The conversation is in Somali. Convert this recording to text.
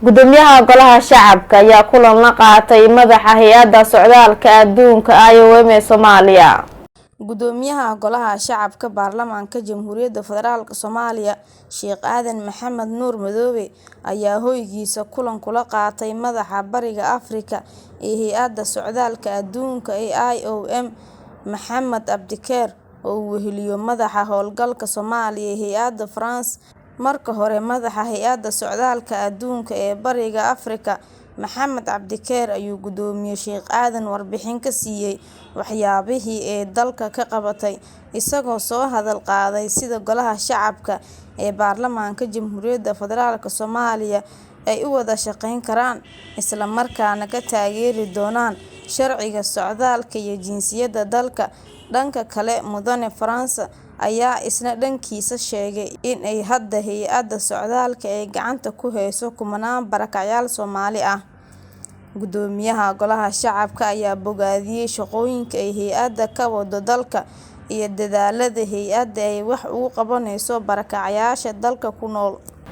Gudoomiyaha Golaha Shacabka ayaa kulan la qaatay madaxa Hay-adda Socdaalka Adduunka, IOM, ee Soomaaliya. Gudoomiyaha Golaha Shacabka Baarlamaanka Jamhuuriyadda Federaalk Soomaaliya, Sheekh Aadan Maxamed Nuur Madoobe, ayaa hoygiisa kulan kula qaatay madaxa Bariga Afrika ee Hay-adda Socdaalka Adduunka ee IOM, Maxamed Abdikaar, oo uu weheliyo madaxa howlgalka Soomaaliya ee hay-adda France. Marka hore, madaxa Hay-adda Socdaalka Adduunka ee Bariga Afrika, Maxamed Abdikaar, ayuu Gudoomiye Sheekh Aadan warbixin ka siiyay waxyaabihii ay dalka ka qabatay, isagoo soo hadal qaaday sida Golaha Shacabka ee Baarlamaanka Jamhuuriyadda Federaalk Soomaaliya ay u wada shaqeyn karaan, isla markaana ka taageeri doonaan sharciga socdaalka iyo jinsiyadda dalka. Dhanka kale, Mudane France ayaa isna dhankiisa sheegay in ay hadda hay-adda socdaalka ay gacanta ku hayso kumanaan barakacyaal Soomaali ah. Gudoomiyaha Golaha Shacabka ayaa bogaadiyay shaqooyinka ay hay-adda ka wado dalka iyo dadaalada hay-adda ay wax uga qabaneyso barakacyaasha dalka ku nool.